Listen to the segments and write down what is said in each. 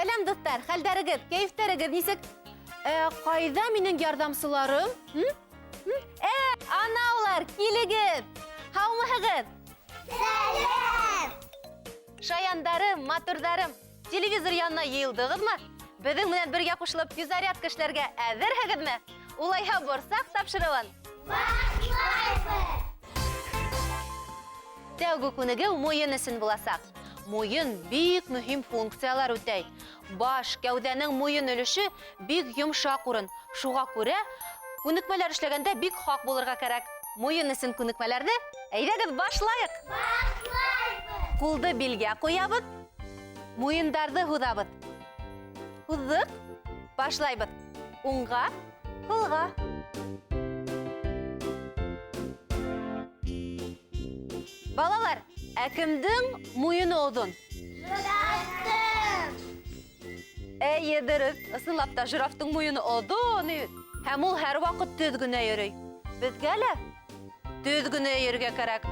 Сәләм, дуҫтар! Хәлдәрегеҙ, кәйефтәрегеҙ нисек? Ҡайҙа минең ярҙамсыларым? Ана улар, килегеҙ! Һаумыһығыҙ? Сәләм! Шаяндарым, матурҙарым, телевизор янына йыйылдығыҙмы? Беҙҙең менән бергә ҡушылып физзарядка эшләргә әҙерһегеҙме? Улайһа, борсаҡ тапшырыуын башлайбыҙ! Тәүге күнегеү муйын өсөн буласаҡ. Муйын бик мөһим функциялар үтәй. Баш, кәүҙәнең муйын өлөшө бик йомшаҡ урын. Шуға күрә күнекмәләр эшләгәндә бик һаҡ булырға кәрәк. Муйын өсөн күнекмәләрҙе әйҙәгеҙ башлайыҡ. Башлайбыҙ! Ҡулды билгә ҡуябыҙ, муйындарҙы һуҙабыҙ. Һуҙҙыҡ, башлайбыҙ. Уңға, һулға. Балалар, ә кемдең муйыны оҙон? Жирафтың! Эйе, дөрөҫ. Ысынлап та жирафтың муйыны оҙон. Һәм ул һәр ваҡыт төҙ генә йөрөй. Беҙгә лә төҙ генә йөрөргә кәрәк.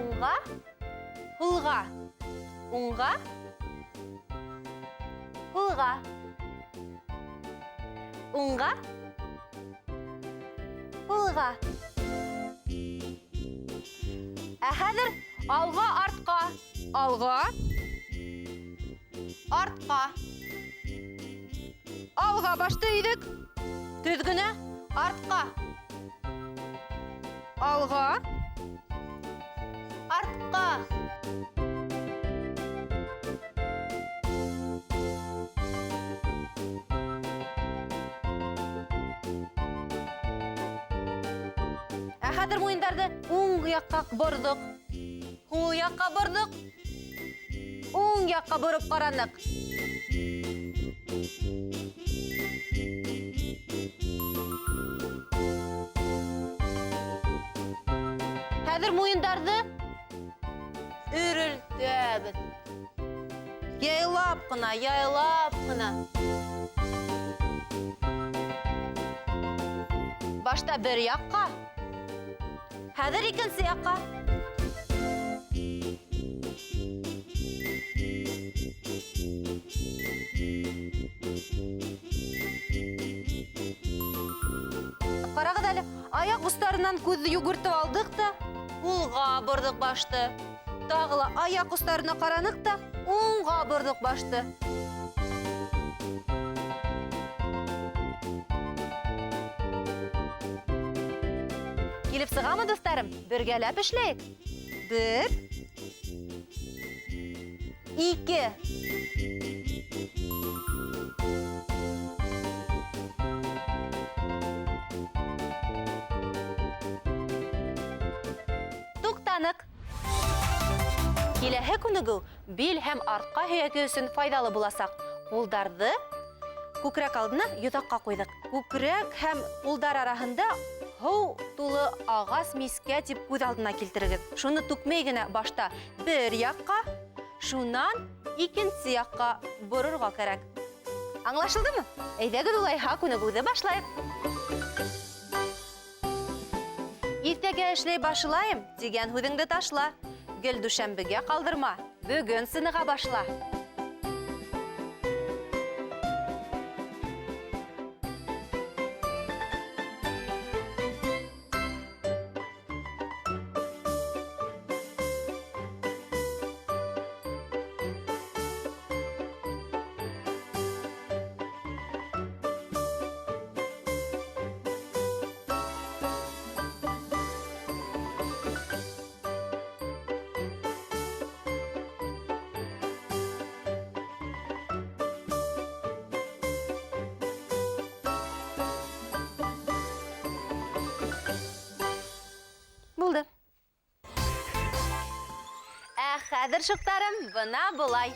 Уңға, һулға. Уңға, һулға. Уңға, һулға. Ә хәҙер алға, артҡа. Алға, артҡа. Алға башты өйҙөк. Төҙ генә, артҡа. Алға, артҡа. Ә хәҙер муйындарҙы уң яҡҡа борҙоҡ. Һул яҡҡа борҙоҡ. Уң яҡҡа бороп ҡараныҡ. Хәҙер муйындарҙы өрөлтәбеҙ. Яйлап ҡына, яйлап ҡына. Башта бер яҡҡа, хәҙер икенсе яҡҡа. Ҡарағыҙ әле, аяҡ остарынан күҙҙе йүгертеп алдыҡ та, һулға борҙоҡ башты. Тағы ла аяҡ остарына ҡараныҡ та, уңға борҙоҡ башты. Килеп сығамы, дуҫтарым? Бергәләп эшләйек. Бер, ике. Туҡтаныҡ. Киләһе күнегеү бил һәм артҡа һөйәге өсөн файҙалы буласаҡ. Ҡулдарҙы күкрәк алдына йоҙаҡҡа ҡуйҙыҡ. Күкрәк һәм ҡулдар араһында һыу тулы ағас мискә тип күҙ алдына килтерегеҙ. Шуны түкмәй генә башта бер яҡҡа, шунан икенсе яҡҡа борорға кәрәк. Аңлашылдымы? Әйҙәгеҙ улайһа күнегеүҙе башлайыҡ. Иртәгә эшләй башлайым тигән һүҙеңде ташла. Гел дүшәмбегә ҡалдырма. Бөгөн сыныға башла. Булды. Ә хәҙер, шуҡтарым, бына былай.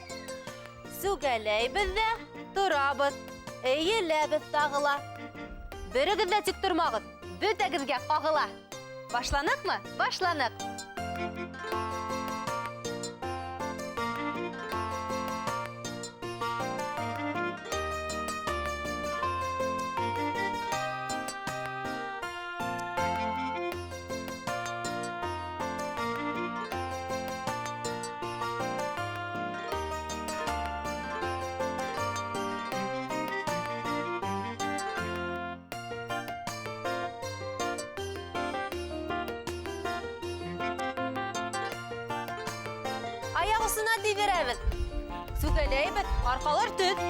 Сүгәләйбеҙ ҙә торабыҙ, эйеләбеҙ тағы ла. Берегеҙ ҙә тик тормағыҙ, бөтәгеҙгә ҡағыла. Башланыҡмы? Башланыҡ. Аяҡ осона тейҙерәбеҙ. Сүкәләйбеҙ, арҡалар төҙ.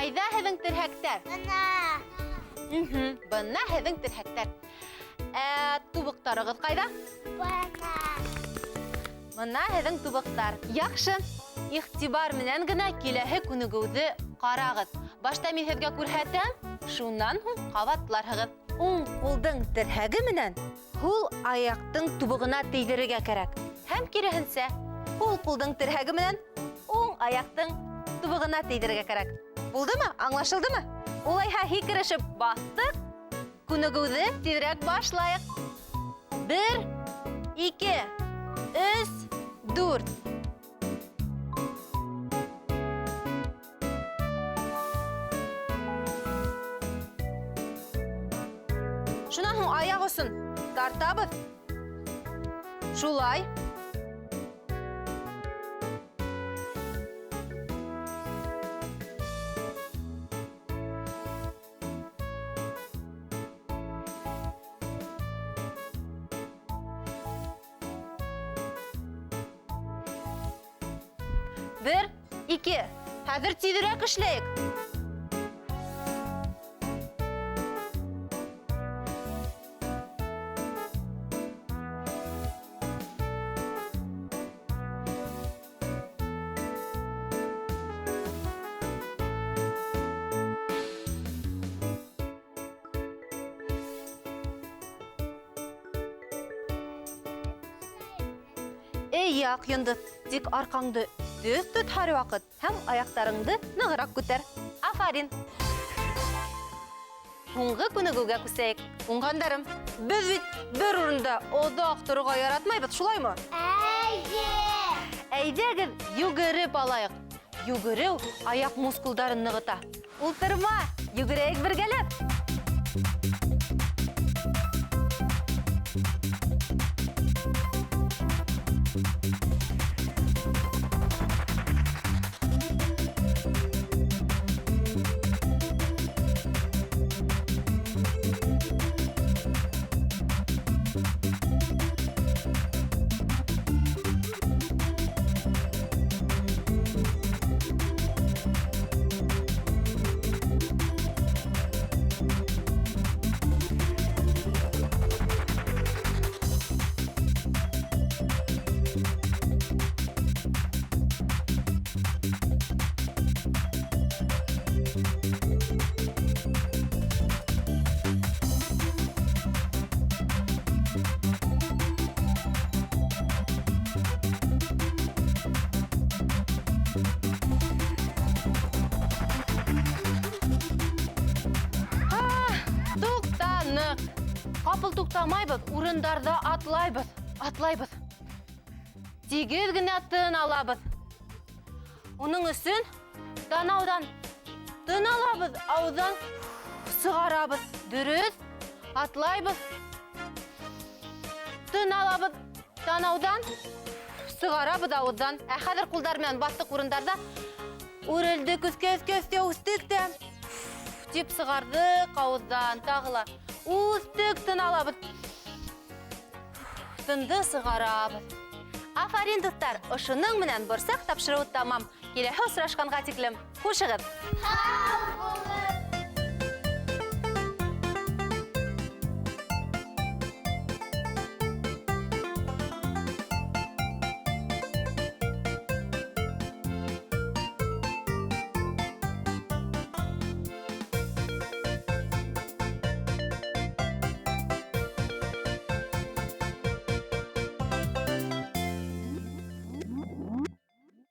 Ҡайҙа һеҙҙең терһәктәр? Бына. Бына һеҙҙең терһәктәр. Ә тубыҡтарығыҙ ҡайҙа? Бына. Бына һеҙҙең тубыҡтар. Яҡшы. Иғтибар менән генә киләһе күнегеүҙе ҡарағыҙ. Башта мин һеҙгә күрһәтәм, шунан һуң ҡабатларһығыҙ. Уң ҡулдың терһәге менән һул аяҡтың тубығына тейҙерергә кәрәк. Һәм киреһенсә, һул ҡулдың терһәге менән уң аяҡтың тубығына тейҙерергә кәрәк. Булдымы? Аңлашылдымы? Улайһа һикерешеп баҫтыҡ. Күнегеүҙе тиҙерәк башлайыҡ. 1, 2, 3, 4. Шунан һуң аяҡ осон тартабыҙ. Шулай. 1, 2. Хәҙер тиҙерәк эшләйек. Эй, яҡ йондоҙ, тик арҡаңды төҙ тот һәр ваҡыт һәм аяҡтарыңды нығыраҡ күтәр. Афарин! Һуңғы күнегеүгә күсәйек. Уңғандарым, беҙ бит бер урында оҙаҡ торорға яратмайбыҙ, шулаймы? Әйе! Әйҙәгеҙ, йүгереп алайыҡ. Йүгереү аяҡ мускулдарын нығыта. Ултырма, йүгерәйек бергәләп. Ҡапыл туҡтамайбыҙ, урындарҙа атлайбыҙ, атлайбыҙ. Тигеҙ генә тын алабыҙ. Уның өсөн танауҙан тын алабыҙ, ауыҙҙан сығарабыҙ. Дөрөҫ, атлайбыҙ. Тын алабыҙ, танауҙан сығарабыҙ ауыҙҙан. Ә хәҙер ҡулдар менән баҫтыҡ урындарҙа үрелдек, өҫкә, өҫкә, өҫкә, үҫтек тә тип сығарҙыҡ ауыҙҙан, тағы ла үҫтек, тын алабыҙ. Тынды сығарабыҙ. Афарин, дуҫтар, ошоноң менән борсаҡ тапшырыуы тамам. Киләһе осрашҡанға тиклем хушығыҙ. Һау булығыҙ.